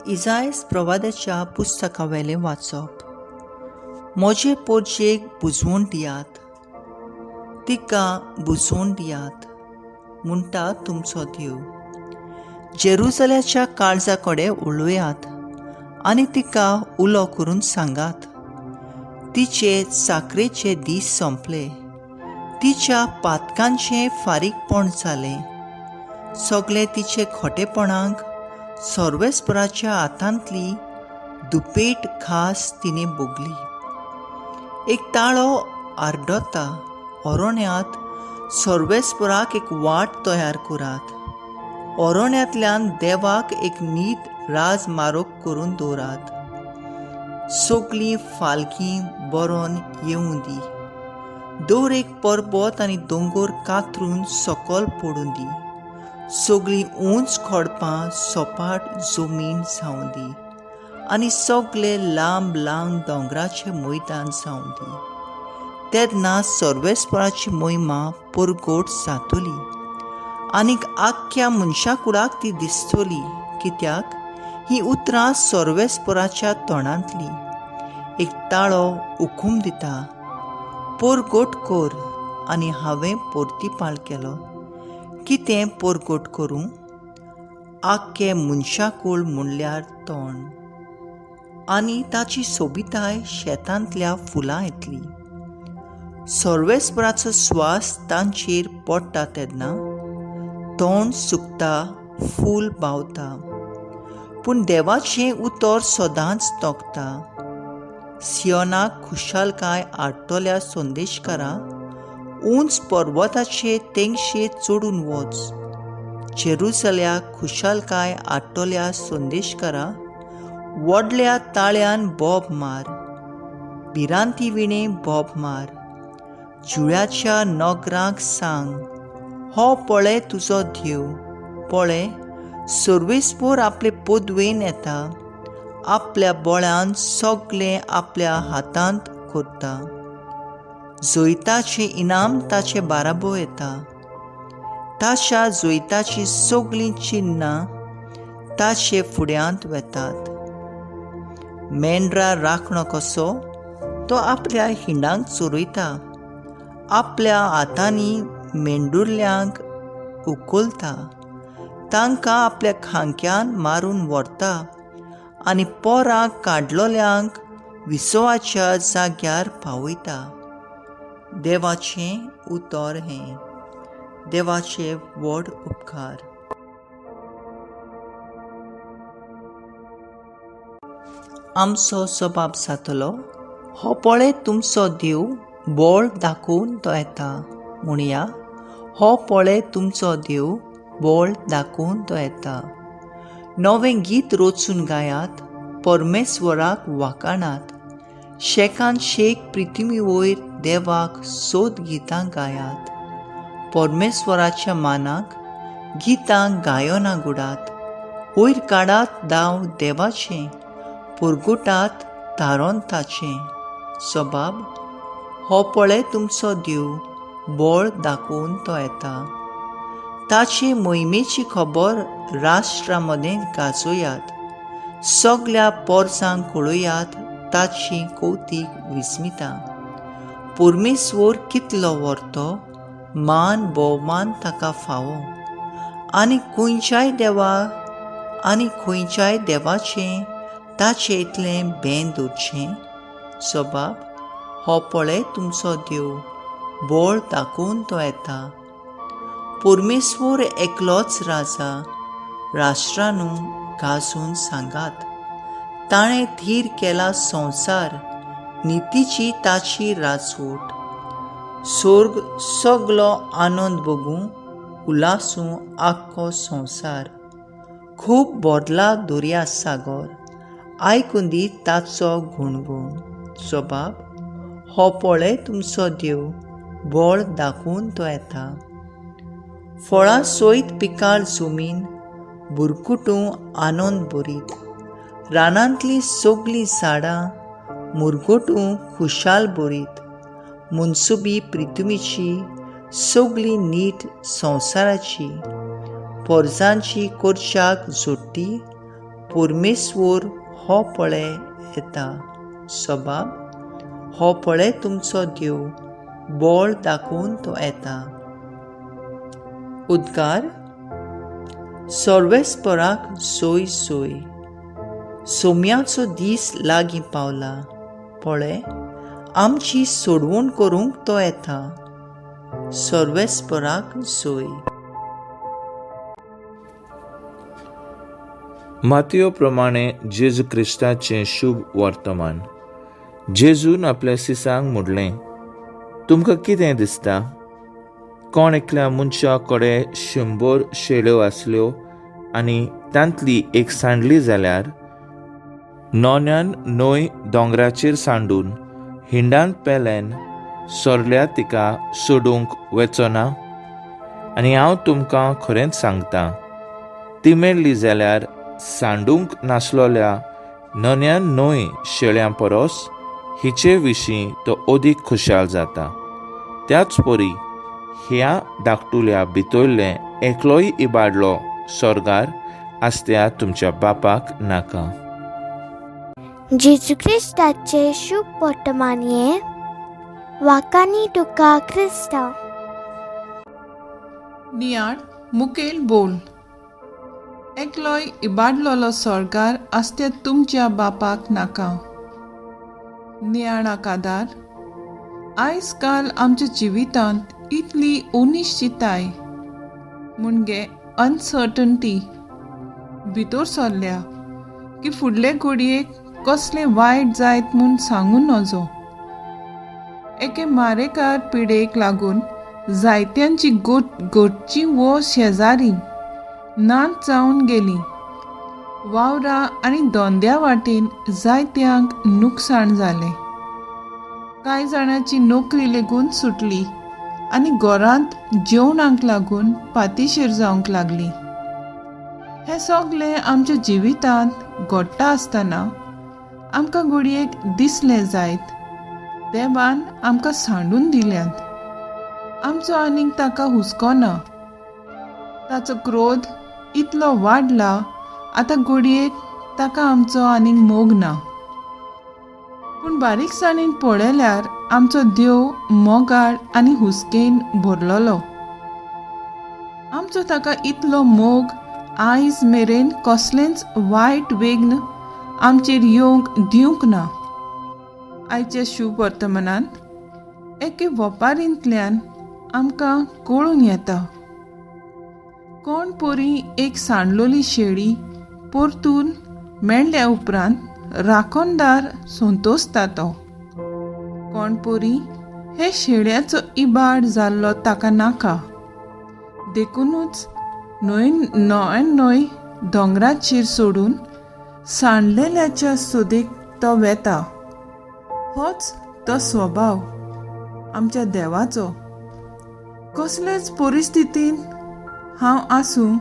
इजायस प्रवादाच्या पुस्तकावेलें वाचप. म्हजे पोरजेक बुजवण दियात, तिका बुजवण दियात म्हणटा तुमचो देव. जेरुजल्याच्या काळजा कडेन उलयात आनी तिका उलो करून सांगात, तिचे चाकरेचे दीस सोंपले, तिच्या पातकांचें फारीकपण जालें. सगळे तिचे खोटेपणाक सर्वेस्पराच्या हातांतली दुपेट खास तिणें भोगली. एक ताळो आरडता, अरण्यांत सर्वेस्पराक एक वाट तयार करात, अरण्यांतल्यान देवाक एक नीत राजमार्ग करून दवरात. सगळीं फालकी बरोवन येवं दी, दर एक परबत आनी दोंगर कातरून सकल पडूं दी, सगळीं उंच खडपां सपाट जमीन जावं दी आनी सगळे लांब लांब दोंगराचें मैदान जावं दी. तेन्ना सर्वेस्पराची महिमा परगट जातली आनीक आख्ख्या मनशाकुळाक ती दिसतली, कित्याक हीं उतरां सर्वेस्पराच्या तोंडांतली. एक ताळो हुकूम दिता, परगट कर, आनी हांवें परतिपाळ केलो. कितें परगट करूं? आख्खें मनशाकूळ म्हणल्यार तोंड, आनी ताची सोबिताय शेतांतल्या फुलां येतली. सर्वेस्पराचो स्वास तांचेर पडटा तेन्ना तोंड सुकता, फूल बावता, पूण देवाचें उतर सदांच तोखता. सियोनाक खुशालकाय हाडटल्या संदेशकारा, उंच पर्वताचे तेंगशेर चडून वच. जेरुसल्याक खुशालकाय हाडटल्या संदेशकारा, व्हडल्या ताळ्यान बोब मार, भिरांती विणें बोब मार. जुळ्याच्या नगरांक सांग, हो पळय तुजो देव, पळय सर्वेस्पर आपले पदवेन येता, आपल्या बळान सगळें आपल्या हातांत करता. जैताचें इनाम ताचे बाराबो येता, ताच्या जैताचीं सगळीं चिन्नां ताचे फुड्यांत वेतात. मेंढरा राखणो कसो तो आपल्या हिंडांक चोरयता, आपल्या हातांनी मेंढुरल्यांक उखलता, तांकां आपल्या खांक्यान मारून व्हरता आनी पोरां काडलोल्यांक विसवाच्या जाग्यार पावयता. देवाचें उतर हें. देवाचे व्हड उपकार. आमचो सबाब जातलो, हो पळय तुमचो देव बळ दाखोवन तो येता. म्हणया, हो पळय तुमचो देव बळ दाखोवन तो येता. नवें गीत रचून गायात, परमेश्वराक वाखाणात, शेकान शेक पृथ्वी वयर देवाक सोद गितां गायात. परमेश्वराच्या मानाक गितां गायना गुडात, वयर काडात दाव देवाचें, परगटात तारोन ताचें. सबाब, हो पळय तुमचो देव बळ दाखोवन तो येता. ताचे मोहिमेची खबर राष्ट्रा मदें गाजोयात, सगल्या पोरसांक कळयात ताची कौतीक विस्मिता. परमेश्वर कितलो व्हरतो, मान भोवमान ताका फावो, आनी खंयच्याय देवा आनी खंयच्याय देवाचें ताचें इतलें बें दवरचें. सबाब, हो पळय तुमचो देव बळ दाखोवन तो येता. परमेश्वर एकलोच राजा, राष्ट्रानू गाजून सांगात, ताणें थीर केला संवसार, नितीची ताची राजवट. स्वर्ग सगलो आनंद भोगूं, उल्हासूं आख्खो संवसार. खूब भरला दर्या सागर, आयकूं दी ताचो गुणगुण. सबाब, हो पळय तुमचो देव बळ दाखोवन तो येता. फळां सयत पिकाळ जमीन बुरकुटूं आनंद भरीत, रानांतलीं सगळीं झाडां मुरगटूं खुशाल भरीत. मनसुबी पृथ्वीची सगळी नीट संवसाराची, पोरजांची करच्याक जोडटी परमेश्वर हो पळे येता. सबाब, हो पळे तुमचो देव, बळ दाखोवन तो येता. उद्गार, सर्वेस्पराक सोय सोय. सोम्याचो दीस लागीं पावला. पळे, आमची सोडवण करूंक तो येता. सर्वेस्पराक सोय. मातयो प्रमाणे जेजू क्रिस्ताचें शुभ वर्तमान. जेजून आपल्या सिसांक म्हणलें, तुमकां कितें दिसता? कोण एकल्या मनशा कडेन 100 शेळ्यो आसल्यो आनी तांतली एक सांडली जाल्यार 99 दोंगराचेर सांडून हिंडान पेल्यान सोरल्या तिका सोडूंक वचो ना? आनी हांव तुमकां खरेंच सांगता, ती मेळ्ळी जाल्यार सांडूंक नासलोल्या 99 शेळ्यां परस हिचे विशीं तो अदीक खुशाल जाता. त्याच परी ह्या धाकटुल्या भितरलें एकलोय इबाडलो सोर्गार आसत्या तुमच्या बापाक नाका. जेजू क्रिस्ताचे शुभ वर्तमान हें. वाकानी तुका क्रिस्ता. नियाळ मुखेल बोल. एकलोय इबाडलोलो सोर्गार आसत्या तुमच्या बापाक नाका. नियाळाक आदार. आयज काल आमच्या जिवितांत इतली अनिश्चिताय म्हणजे अनसर्टन्टी भितर सरल्या की फुडले घडयेक कसलें वायट जायत म्हूण सांगूं नजो. एके मारेकार पिडेक लागून जायत्यांची घटची वो शेजारी नाच जावन गेली. वावरा आनी धंद्या वाटेन जायत्यांक नुकसाण जालें. कांय जाणांची नोकरी लेगून सुटली आनी घरांत जेवणाक लागून पातिशेर जावंक लागली. हें सगलें आमच्या जिवितांत घडटा आसतना आमकां घडयेक दिसलें जायत देवान आमकां सांडून दिल्यात, आमचो आनीक ताका हुस्को ना. ताचो क्रोध इतलो वाडला आतां घडयेक ताका आमचो आनीक मोग ना. पूण बारीकसाणेन पळयल्यार आमचो देव मोगाळ आनी हुस्केन भरलेलो. आमचो ताका इतलो मोग आयज मेरेन कसलेंच वायट वेग्न आमचेर येवंक दिवंक ना. आयच्या शुभ वर्तमानांत एके वपारींतल्यान आमकां कळून येता, कोण पोरी एक सांडलोली शेळी परतून मेळ्ळ्या उपरांत राखणदार संतोसता तो. कोण पोरी हे शेळ्याचो इबाड जाल्लो ताका नाका, देखुनूच 99 दोंगराचेर सोडून सांडलेल्याच्या सोदीक तो वेता. होच तो स्वभाव आमच्या देवाचो. कसलेच परिस्थितींत हांव आसूं,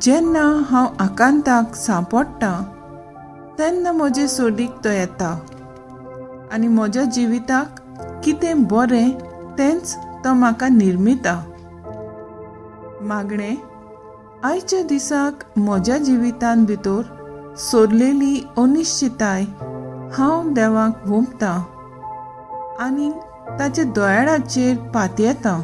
जेन्ना हांव आकांताक सांपडटा तेन्ना म्हजे सोदीक तो येता आनी म्हज्या जिविताक कितें बरें तेंच तो म्हाका निर्मिता. मागणें, आयच्या दिसाक म्हज्या जिवितांत भितर सोरलेली अनिश्चिताय हांव देवाक वोंपता आनी ताच्या दोयाळाचेर पातयेता.